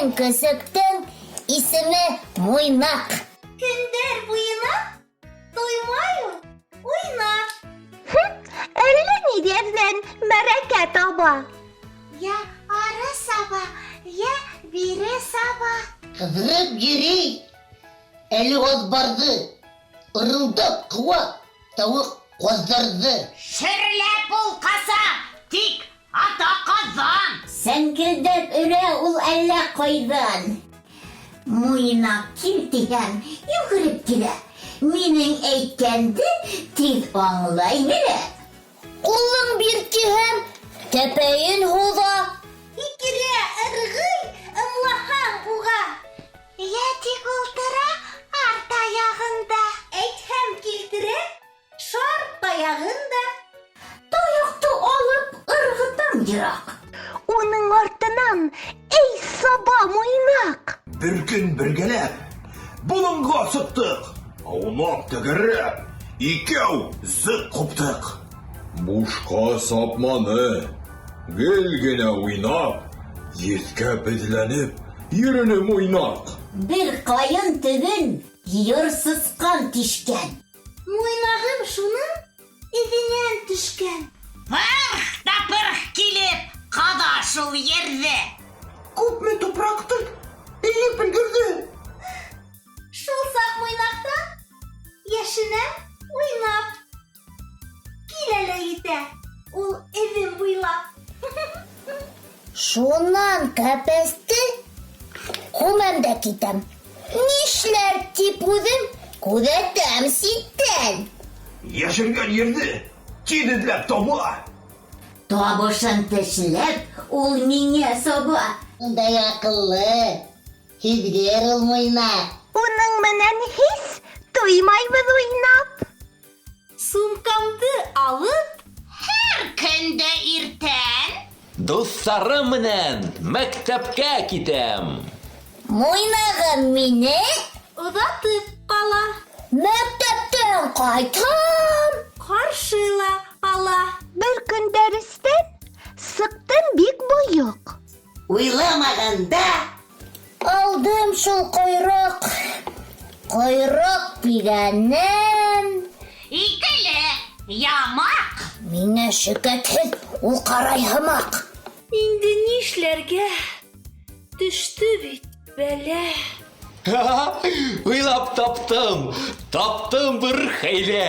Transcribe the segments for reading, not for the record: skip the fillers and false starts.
Минең көсөктөң исеме Муйнаҡ. Көндәр буйына туймай ул уйнап. Әллә ниләрҙән мәрәкә таба. Я ары саба, я бире саба. Ҡыҙырып йөрөй, әле аҙбарҙы ырылдап ҡыуа тауыҡ ҡаҙҙарҙы. Шөрләп ул ҡаса, тик ата ҡаҙҙан. Сәңкелдәп өрә ул әллә ҡайҙан. Муйнаҡ кил тиһәм, йүгереп килә. Минең әйткәнде тиҙ аңлай белә. Ҡулың бир тиһәм, тәпәйен һуҙа. Һикерә, ырғый, ымлаһаң уға. Йә тик ултыра арт аяғында. Әйтһәм килтерә шар таяғын да. Таяҡты алып ырғытам йыраҡ. Уның артынан эй саба Муйнаҡ. Бер көн бергәләп болонға сыҡтыҡ. Аунап тәгәрәп, икәү зыҡ ҡуптыҡ. Бушҡа сапманы, гел генә уйнап, еҫкә беҙләнеп йөрөнө Муйнаҡ. Бер ҡайын төбөн йыр сысҡан тишкән. Муйнағым шуның эҙенән төшкән. Пырх та пырх килеп, ҡаҙа шул ерҙе. Күпме тупраҡты өйөп өлгөрҙө. Шул саҡ Муйнаҡтан йәшенәм уйнап. Килә лә етә ул эҙем буйлап. Шунан кәпәсте күмәм дә китәм. Нишләр тип үҙем күҙәтәм ситтән. Йәшенгән ерҙе тиҙ эҙләп таба. Табышын тешләп, ул миңә саба. Ундай аҡыллы, һиҙгер ул Муйнаҡ. Уның менән һис туймайбыҙ уйнап. Сумкамды алып, Һәр көндә иртән Дуҫтарым менән мәктәпкә китәм. Муйнағым мине оҙатып ҡала. мәктәптән ҡайтһам. Ҡаршы ла ала. Бер көн дәрестән сыҡтым бик бойоҡ. Уйламағанда Алдым шул ҡойроҡ. Ҡойроҡ тигәнем икеле ямаҡ. миңә шөкәтһеҙ ул ҡарай һымаҡ. Инде нишләргә? Төштө бит бәлә. Уйлап таптым, таптым бер хәйлә.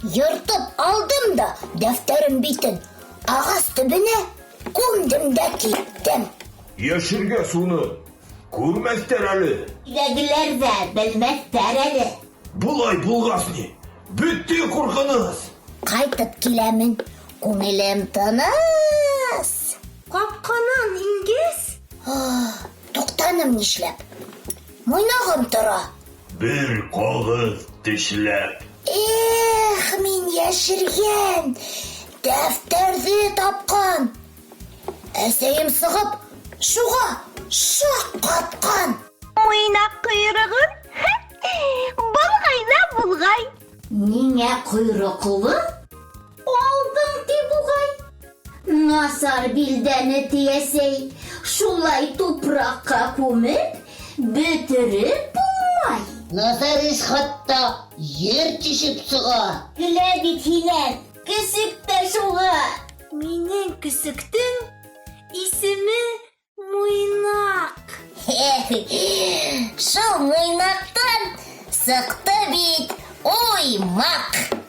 Йыртып алдым да дәфтәрем битен ағас төбөнә күмдем дә киттем. Йәшергәс уны күрмәҫтәр әле. Өйҙәгеләр ҙә белмәҫтәр әле. Былай булғас ни? Бөттө ҡурҡыныс. Ҡайтып киләмен, күңелем тыныс. Ҡапҡанан ингәс, Туҡтаным нишләп? Муйнағым тора. Бер ҡағыҙ тешләп. Эх, мин йәшергән, дәфтәрҙе тапҡан. Әсәйем сығып, шуға шаҡ ҡатҡан. Муйнаҡ ҡойроғон болғай ҙа болғай. Ниңә ҡойроҡло? Алдың ти буғай. Насар билдәне ти әсәй, шулай тупраҡҡа күмеп, бөтөрөп булмай. Насар эш хатта ер тишеп сыға. Көлә бит һинән, көсөк тә шуға. минең көсөктөң исеме Муйнаҡ. Шул Муйнаҡтан сыҡты бит уймаҡ.